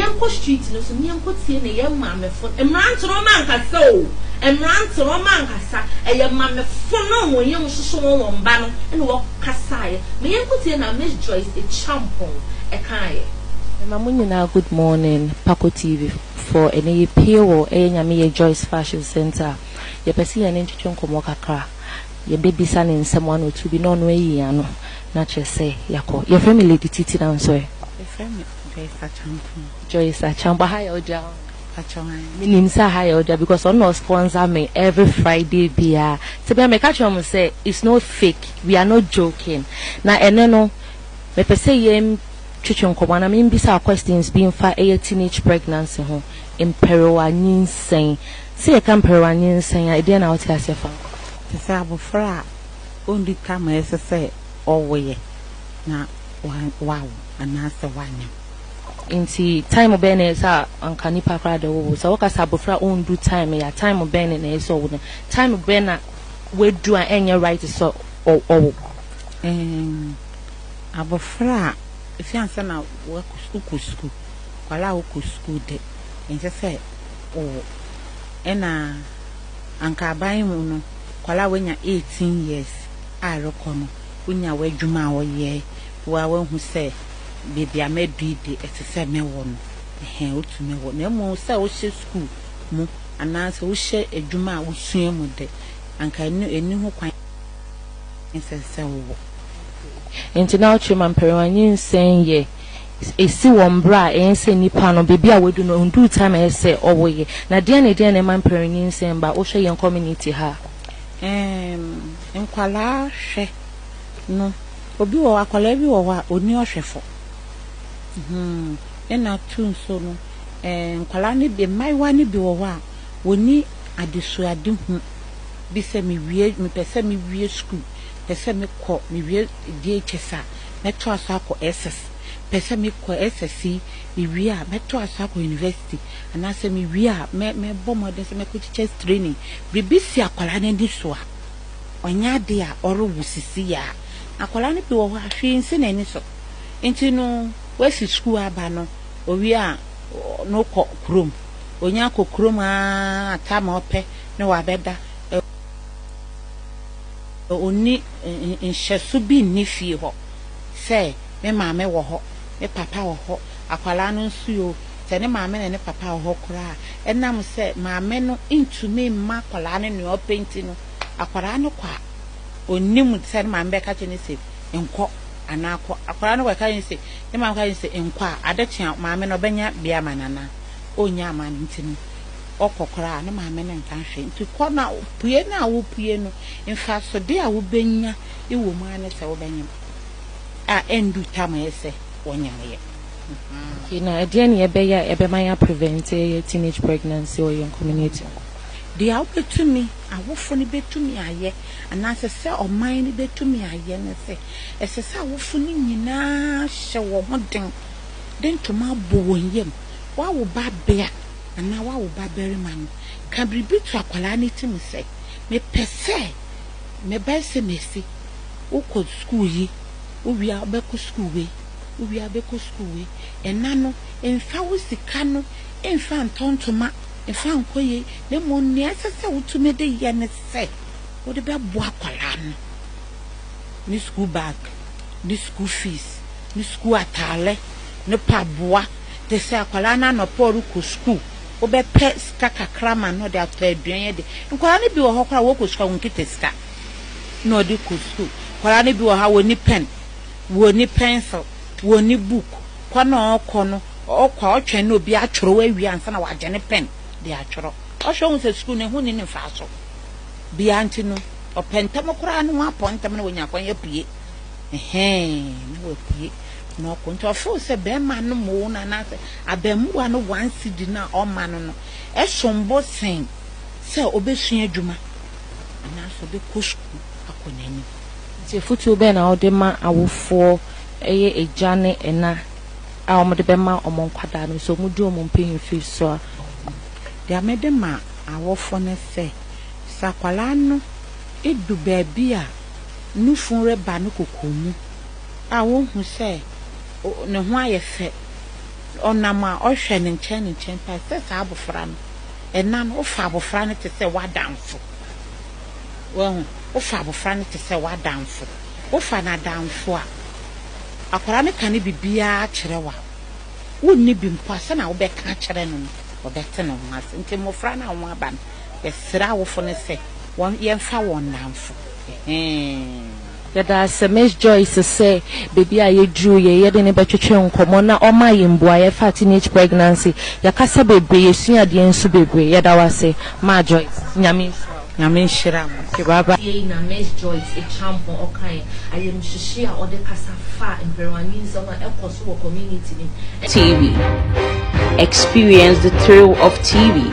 yɛnkɔ street no so na yɛnkɔ tie nea yɛn maamefo, mmerante no wɔn ankasa o, mmerante no wɔn ankasa, ɛyɛ maamefo no a wɔn yam hyehye wɔn wɔn mma no na wɔkasaeɛ. Ma yɛnkɔ tie nea Miss Joyce Acheampong ɛkaeɛ. Mema mo nyinaa good morning Paco TV foɔ ɛnɛ yɛ pie wɔ ɛyɛ Nyame yɛ Joyce Fashion Center a yɛpɛ sɛ yɛne ntwetwe nkɔmmɔ kakra yɛbɛ bisa no nsɛm one or two bi na ɔno ayi ano na kyerɛ sɛ yɛakɔ yɛfrɛ me Lady Titi na nso ɛ? Yɛfrɛ me Joyce Acheampong. Joyce Acheampong aha yɛ wo dea ɔn? Pakyɛ wan? Menim sɛ aha yɛ wo dea because ɔno na ɔsponsor me every Friday biara nti bia meka kyerɛ wɔn sɛ it's not fake we are not joking na ɛnɛ no mepɛ sɛ yɛn twetwe nkɔmmɔ anaa membisa wo questions bi mfa ɛyɛ teenage pregnancy ho, mpɛrewa nyinsɛn. Sɛ yɛka mpɛrewa nyinsɛn a, ɛdeɛn na wote aseɛ fa ho? Te sɛ abofra a ɔnni tam a ɛsɛ sɛ ɔwoeɛ na wawo anaasɛ wanyem. Nti time bɛn na ɛsɛ sɛ anka nipa koraa de wowo? Sɛ woka sɛ abofra a ɔndu time yɛ a, time bɛn na ɛsɛ sɛ ɔwo no? Time bɛn na wadu a ɛnyɛ right sɛ ɔwo? Abofra a esiane sɛ na wokɔ sukuu, akwadaa a wokɔ sukuu de, ɛnsɛ sɛ wowo. Ɛna anka aban mu no, akwadaa a wanya 18 years a rekɔ no, wonya w'adwuma a woyɛ, wo ara woahu sɛ baabi a madu yi de, ɛsɛ sɛ mewɔ no, ɛhɛn, wotumi wo. Na mmom sɛ wohyɛ sukuu mu anaasɛ wohyɛ adwuma a wosua mu de, anka ɛno ɛnni ho kwan sɛ ɛsɛ sɛ wowɔ. Enti na ɔkyerɛ ma mpɛrɛwa nyinsɛn yɛ esi wɔ mbrɛ a ɛyɛ sɛ nipa no beebi a wadu no onduu time a ɛyɛ sɛ ɔwo yɛ. Na deɛn ne deɛn na ɛma mpɛrɛwa nyinsɛn ba wohwɛ yɛn community ha a? Ɛɛm nkwadaa hwɛ no obi wɔ hɔ akwadaa bi wɔ hɔ a ɔnni ɔhwɛfo hmm ɛna two nso no ɛɛ nkwadaa no bi mmaayewa no bi wɔ hɔ a wɔnni adesuadehu bi sɛ mewie mepɛ sɛ mewie sukuu pɛ sɛ mekɔ mewie JHS a, mɛtoa so akɔ SS. Pɛ sɛ mekɔ SS yi, mewie a, mɛtoa so akɔ university. Anaasɛ mewie a, mɛ mɛbɔ mmɔden sɛ mɛkɔ teachers training. Biribi si akwadaa no ani so a, ɔnyɛ adeɛ a ɔrewo sisi a. Akwadaa no bi wɔ hɔ a, hwee nsi n'ani so. Nti no, wasi sukuu aba no, owie a, na ɔkɔ kurom. Onya kɔ kurom ara, time a ɔpɛ na wabɛda. Ɔnni nhyɛso bi nni fie hɔ sɛ me maame wɔ hɔ, me papa wɔ hɔ, akwadaa no nso oo, sɛ ne maame ne ne papa wɔ hɔ koraa a, ɛnam sɛ maame no ntumi mma akwadaa no nea ɔpɛ nti no, akwadaa no kɔ a, ɔnnim sɛ ne maame bɛka kyerɛ no sɛ nkɔ anaa kɔ. Akwadaa no kɔka kyerɛ no sɛ, ne maame ka kyerɛ no sɛ nkɔ a, ade kye a, maame no ɔbɛnya bi ama no anaa? Ɔnnya ama no nti no, ɔkɔ koraa a, ne maame no nka hwee. Nti kɔ no a, pue no a wopue no, mfasode a wobenya wɔ mu ara ne sɛ wobɛnyem a ɛndu tam a ɛyɛ sɛ wɔnyem yɛ. Okay, na ɛdeɛn na yɛbɛyɛ a ɛbɛma yɛ prevent yɛ teenage pregnancy wɔ yɛn community mu? Deɛ wobɛtumi, awofo no bɛtumi ayɛ anaasɛ sɛ ɔman no bɛtumi ayɛ ne sɛ, ɛsɛ sɛ awofo no nyinaa hyɛ wɔn ho den de ntoma bɔ wɔn yam. Woawo ba bea anaa woawo ba barima no, ka biribi to akwadaa no tirim sɛ, Mepɛ sɛ mebɛyɛ sɛ mesi. Wokɔ sukuu yi, wowie a wobɛkɔ sukuu wei, wowie a wobɛkɔ sukuu wei. Ɛna no, mfa wo sika no mfa ntɔ ntoma, mfa nkɔ yei, na mmom nea ɛsɛ sɛ wotumi de yɛ ne sɛ wode bɛboa akwadaa no ne sukuu bag, ne sukuu fees, ne sukuu ataare, ne paboa. Te sɛ akwadaa no anɔpa ɔrekɔ sukuu, wobɛpɛ sika kakra ama no de atɔ aduan adi. Nkwadaa no bi wɔ hɔ koraa a wɔkɔ sukuu a wɔnkita sika na wɔde kɔ sukuu. Nkwadaa no bi wɔ hɔ a wɔnni pɛn, wɔnni pɛnsil, wɔnni book. Kɔ na ɔrekɔ no, ɔkɔ a ɔtwɛn na obi atwerɛ awie ansa na wagye ne pɛn de atwerɛ. Ɔhwɛ hu sɛ sukuu no ɛho nni ne mfaso biara nti no, ɔpɛ ntɛm koraa na wapɔn ntɛm na wanya kwan apue. Ɛhɛn, na wapue. Na ɔkɔ. Nti ɔfeel sɛ bɛɛma no moo no anaasɛ abɛɛmowa no one cedi no a ɔma no no ɛsom bo sen sɛ ɔbɛsua adwuma anaasɛ ɔbɛkɔ sukuu akɔ n'anim. Nti afutuo bɛn na wode ma awofoɔ ɛyɛ agya ne ɛna a wɔde bɛma wɔn nkwadaa no sɛ wɔn du wɔn mpanyinfie so a? Deɛ mede ma awofo ne sɛ, sɛ akwadaa no du baabi a nufu reba no koko mu a wohu sɛ ne ho ayɛ fɛ. Ɔnam a ɔhwɛ ne nkyɛn ne nkyɛn paa sɛ saa abofra no, ɛna no, wofa abofra no te sɛ w'adamfo. Wahu? Wofa abofra no te sɛ w'adamfo. Wofa no adamfo a, akwadaa no ka ne biribiara kyerɛ wo a, wonni bi mpo a, sɛnea wobɛka akyerɛ no no, ɔbɛte ne ho ase. Nti mmofra no a wɔaba no, yɛsrɛ awofo no sɛ wɔn yɛmfa wɔn nnamfo. Ɛhɛɛ. Yɛda ase Miss Joyce sɛ baabi a yɛduru yɛ yɛde no bɛtwetwe nkɔmmɔ na ɔma yɛn mbuaeɛ fa teenage pregnancy. Yɛakasa bebree, yɛsua adeɛ nso bebree. Yɛda wo ase Ma Joyce. Nyame nhyira wo. Nyame nhyira mo. Okay, bye bye. Yei na Miss Joyce Acheampong ɔkaeɛ, ayamhyehyeɛ a ɔde kasa faa mpɛrɛwa nyinsɛn ho a ɛkɔ so wɔ community no mu. TV. Experience the thrill of TV.